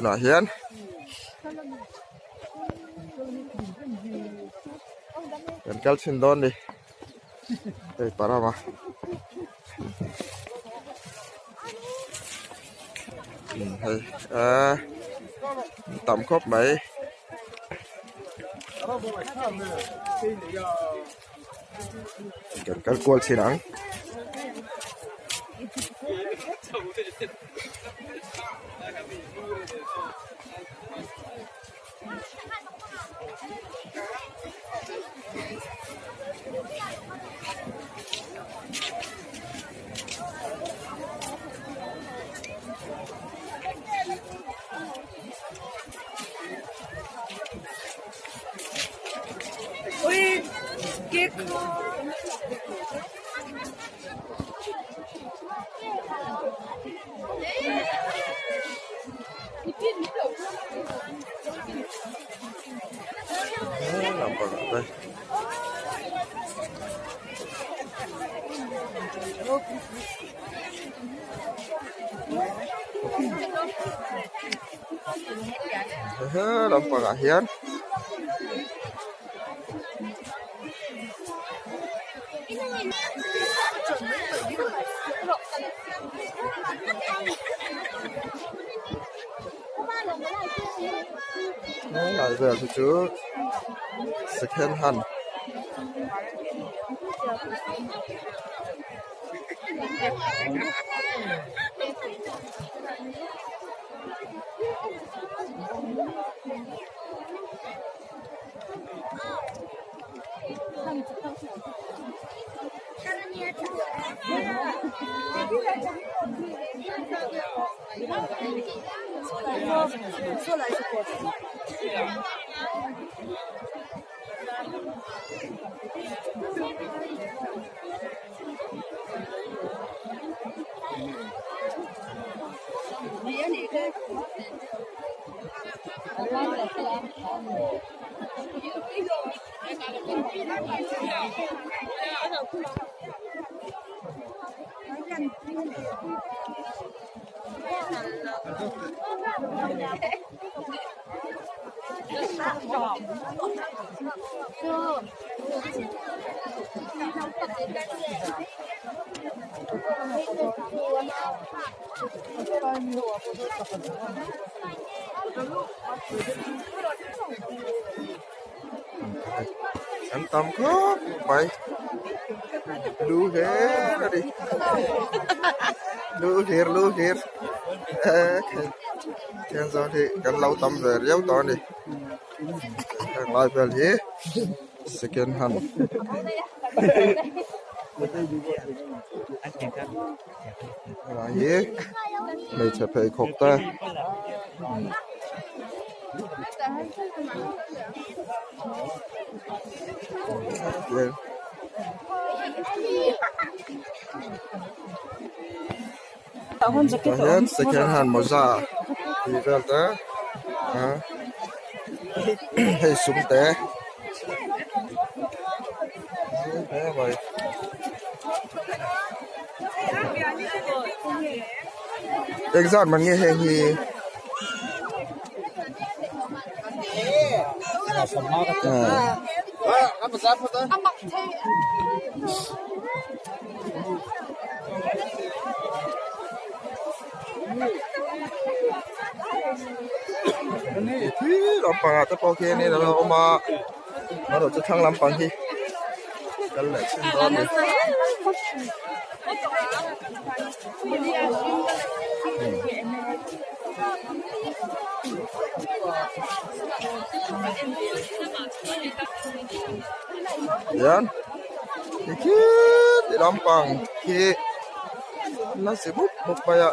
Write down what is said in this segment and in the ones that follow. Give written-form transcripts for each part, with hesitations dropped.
Tunah hian kan kal chhin dawn ni hei parama hei ahh tam khawp mai. Kan kal kual chhin ang. He lampangah hian helai vel hi chu second hand An tam khawp mai lu hlir a ni lu hlir lu hlir thian zawn hi kan lo tam ve riau tawh a ni heng lai vel hi second hand helai hi hmeichhe pheikhawk te. Tah hian second hand mawza tih vel te ah hei sum te engzat man nge heng hi. Khi lampangah te pawh khianin a lo awm a amaherawh chu thlang lampang hi kal leh chhin dawn a ni. Hian ti khi lampang khi la si mup mup mai a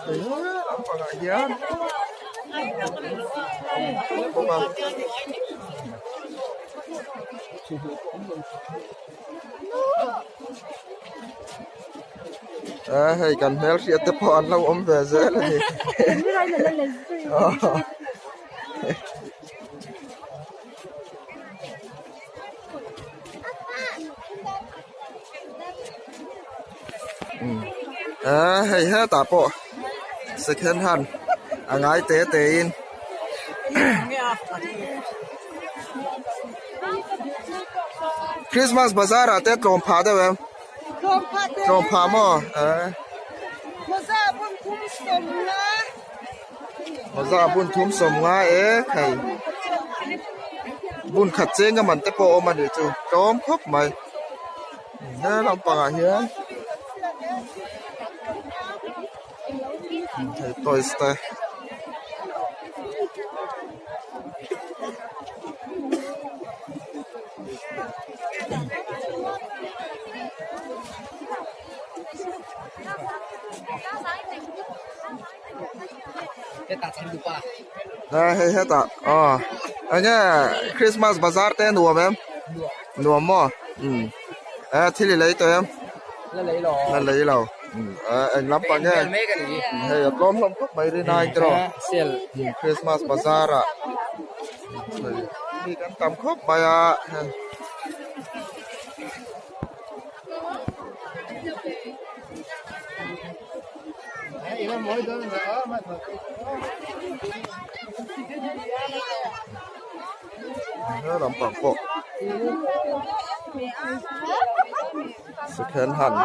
hei he lampangah hian bawk a. A hei kan hmelhriat te pawh an lo awm ve zel a ni a hei hetah pawh second hand. A ngai te te in. Christmas bazar ah te tlawm phah deuh em? Tlawm phah maw? Mawza bun thum sawmnga e hei bun khat cheng a man te pawh a awm a nih chu tlawm khawp mai he lampangah hian hei toys te. Hei hetah aw enge Christmas bazar te nuam em nuam maw umm e thil i lei tawh em la lei lo eng lampang nge hei a tlawm hlawm khawp mai rin ai tawh Christmas bazar ah mi kan tam khawp mai a. He lampang pawh second hand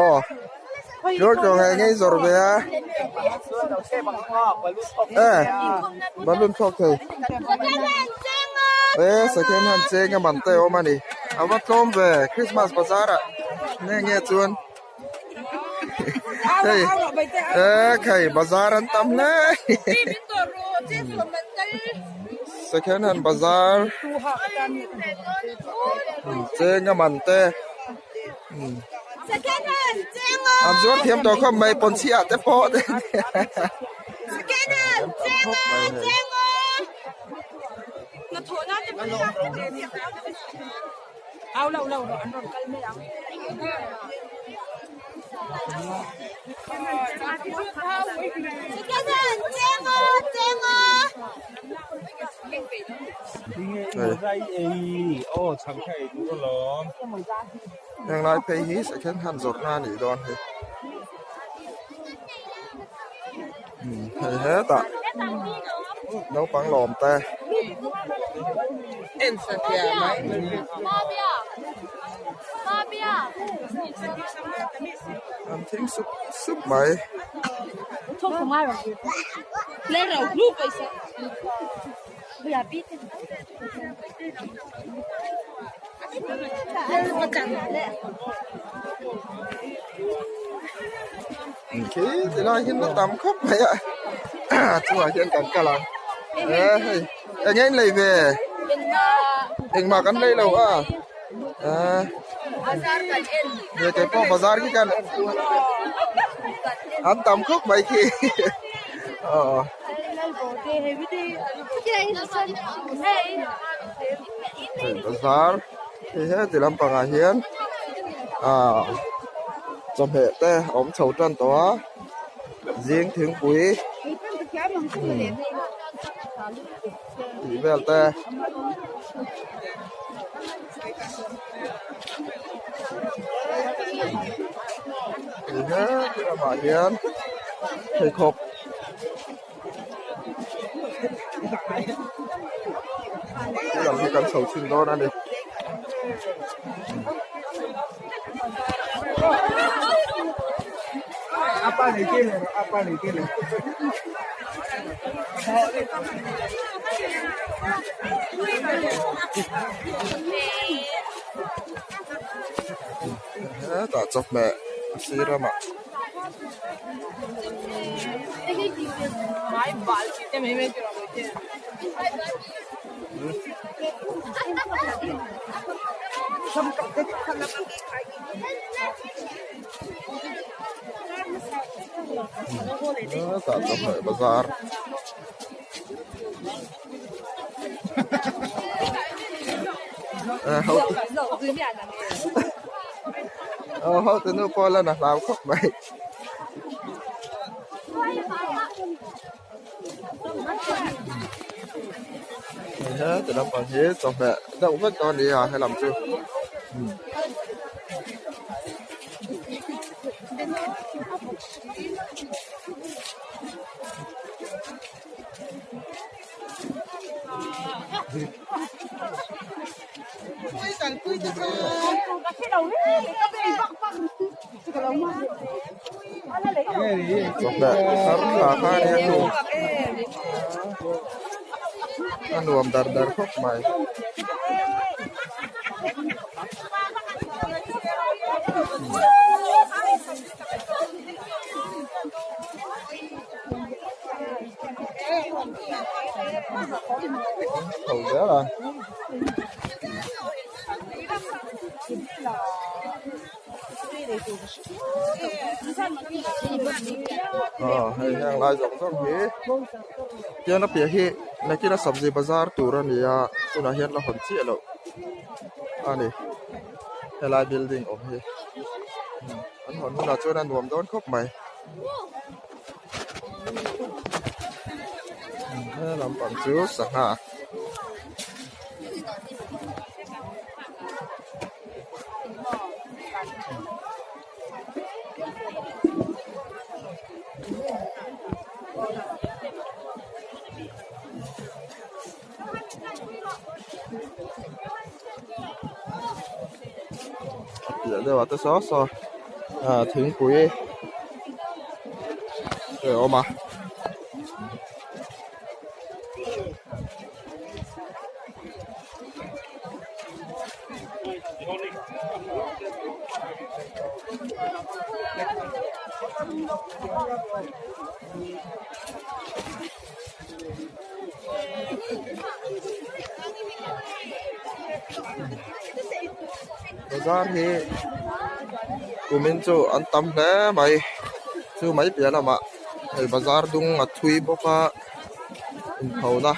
aw George nge ngei zawrh ve a e balloon thlawk thei e second hand cheng a man te a awm a ni a va tlawm ve Christmas bazar ah nge nge chuan hei e khai bazar an tam hle second hand bazar cheng a man te. An zuar thiam tawh khawp mai pawnchhiah te pawh te Heng lai phei hi second hand zawrhna a nih dawn hi umm hei hetah naupang lawm te. An thing sup sup mai. Khi ti lai hian a tam khawp mai a a chungah hian kan kal ang e hei eng nge in lei ve engmah kan lei lo a e kei pawh bazar khi kan an tam khawp mai khi aw. Hei bazar hei heti lampangah hian ah chawhmeh te a awm chho tan tawh a zing thingpui tih vel te. Hei heti lamah hian pheikhawk. He lam hi kan chho chhin dawn a ni. Hetah chawhmeh a sir ramah. Hetah chawhmeh bazar. Aw ho te nu pawh lan a hlau khawp mai. Heti lampang hi chawhmeh deuh vek dawn a ni a helam chu. Chawhmeh thar thla kha a nia hnu a nuam dar dar khawp mai. Chho zel a. Aw hei heng lai zawng zawng hi tian a piah hi nakina sabzi bazar tur a ni a tunah hian la hawn chiah loh a ni helai building awm hi an hawn hunah chuan a nuam dawn khawp mai he lampang chu sangha. A piah deuh ah te saw saw ah thingpui te a awm a. Bazar hi kumin chu an tam hle mai chu mai piah lamah hei bazar dung a thui bawk a inpho na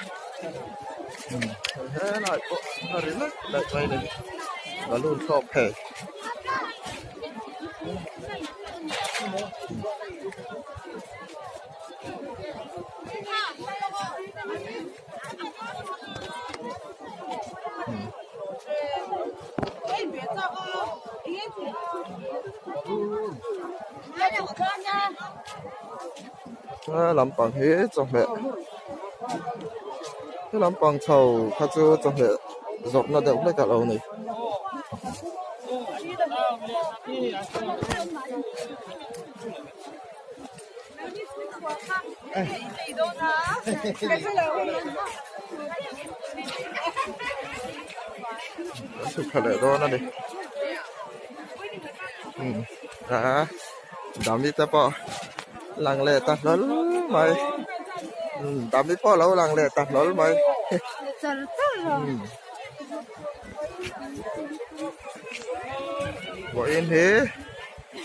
helai pawh a ri laih laih mai a ni balloon thlawk thei. He lampang hi chawhmeh he lampang chho kha chu chawhmeh zawrhna deuh hlek a lo ni. An chhuk thla leh dawn a ni a dami te pawh lang leh ta hlawl mai dami pawh a lo lang leh ta hlawl mai vawiin hi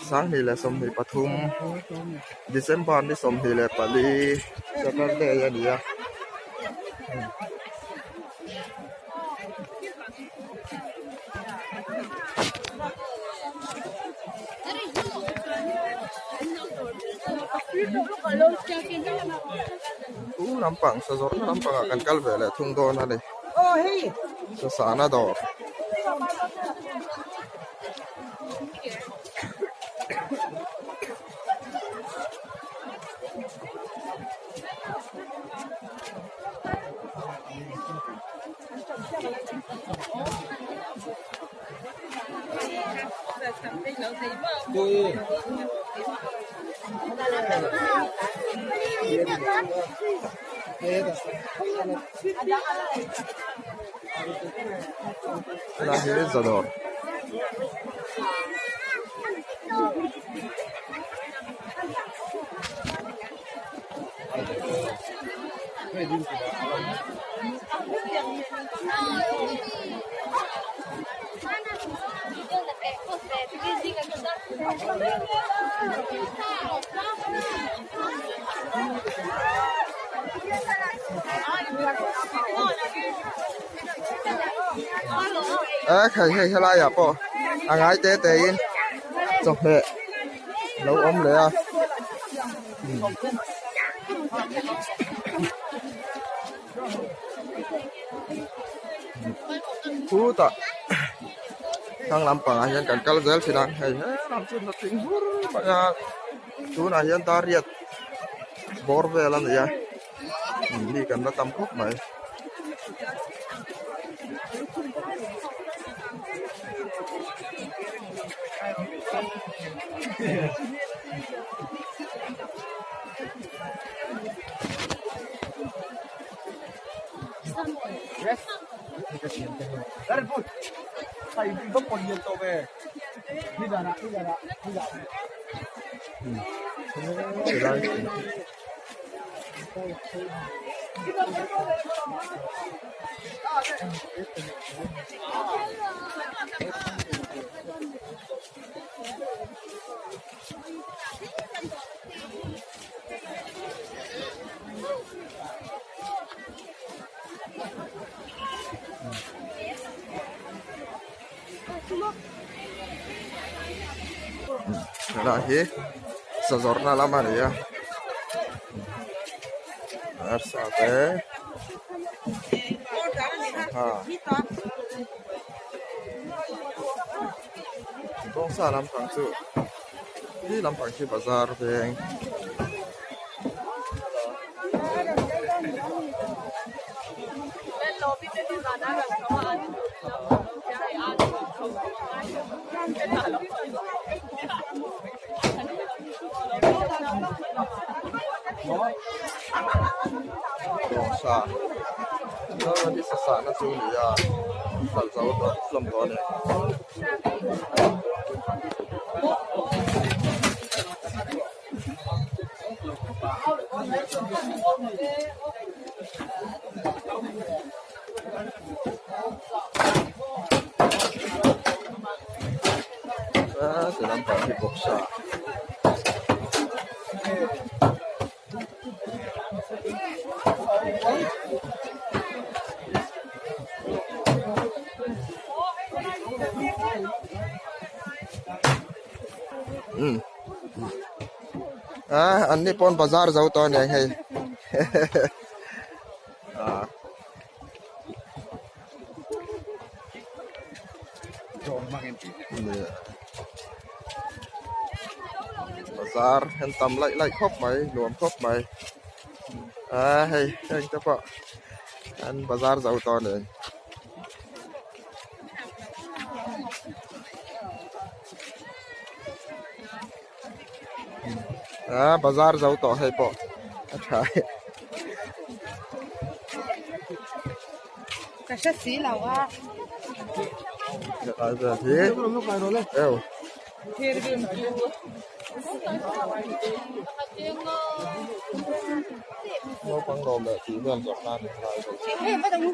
2023 December ni 24 Saturday a ni a. Chu lampang sa zawrhna lampangah kan kal ve leh thung dawn a ni sa sahna dawr. Helai hi zadawr. A khai hei helai ah pawh a ngai te te in chawhmeh lo awm leh a. Khutah. Thlang lampangah hian kan kal zel thin a hei helam chu hnathing hur mai a tunah hian dariat bawr vel a ni a mi kan la tam khawp mai. Helai hi sa zawrhna lam a ni a arsa te sangha bawngsa lampang chu khi lampang khi bazar veng. Bawngsa hi sa sahna chu a ni a hralh zo tawh hlawm tawh a ni. Ti lampang hi bawksa umm a an ni pawn bazar zo tawh aniang hei ah. Bazar an tam laih laih khawp mai nuam khawp mai a hei heng te pawh an bazar zo tawh a ni. A bazar zo tawh hei pawh a tha e. Ka hre si lo a. Helai vel hi eu. Naupang lawm leh tih vel zawrh nan helai vel hi.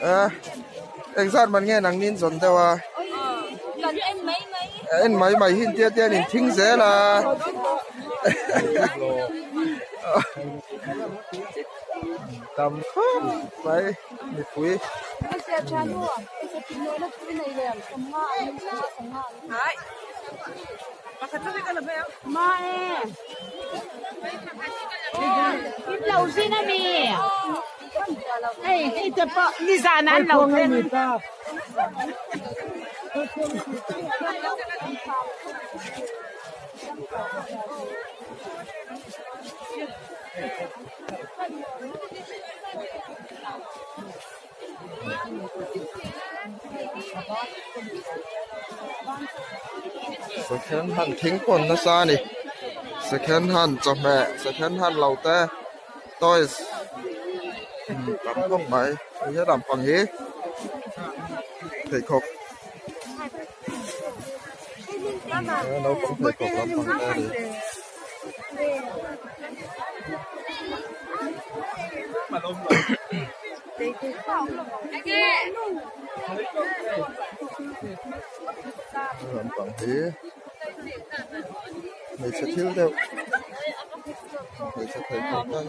A engzat man nge nang nin zawn deuh a en mai mai hi tia te an inthing zel a. Tam khawp mai mipui. Second hand thing pawn nasa a ni second hand chawhmeh second hand lo te toys tam khawp mai hei hian lampang hi pheikhawk naupang pheikhawk lampang te a ni. Lampang hi hmeichhe thil deuh hmeichhe pheikhawk te.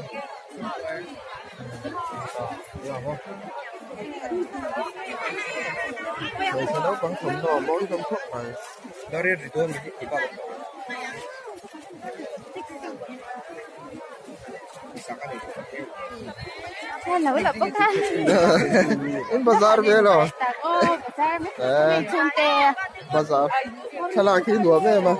Hmeichhe naupang thawmhnaw a mawi hlawm khawp mai. In bazar ve lo. Bazar thlalak hi nuam em a.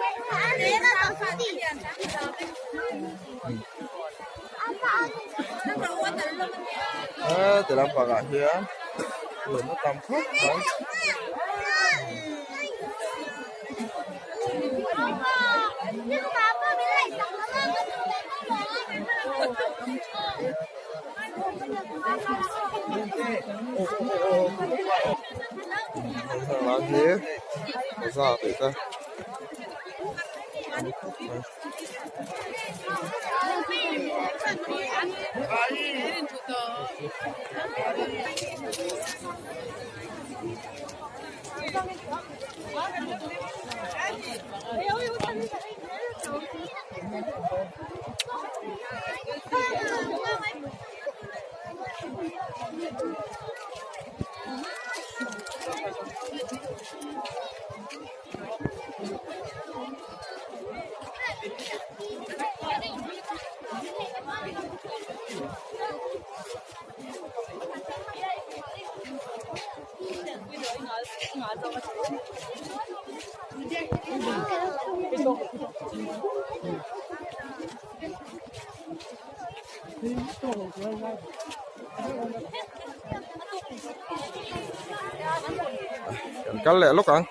Ti lampang ah hian lawmna tam khawp mai. Thlalak hi bazar tih te a ni khawp mai. Kan kal leh lawk ang.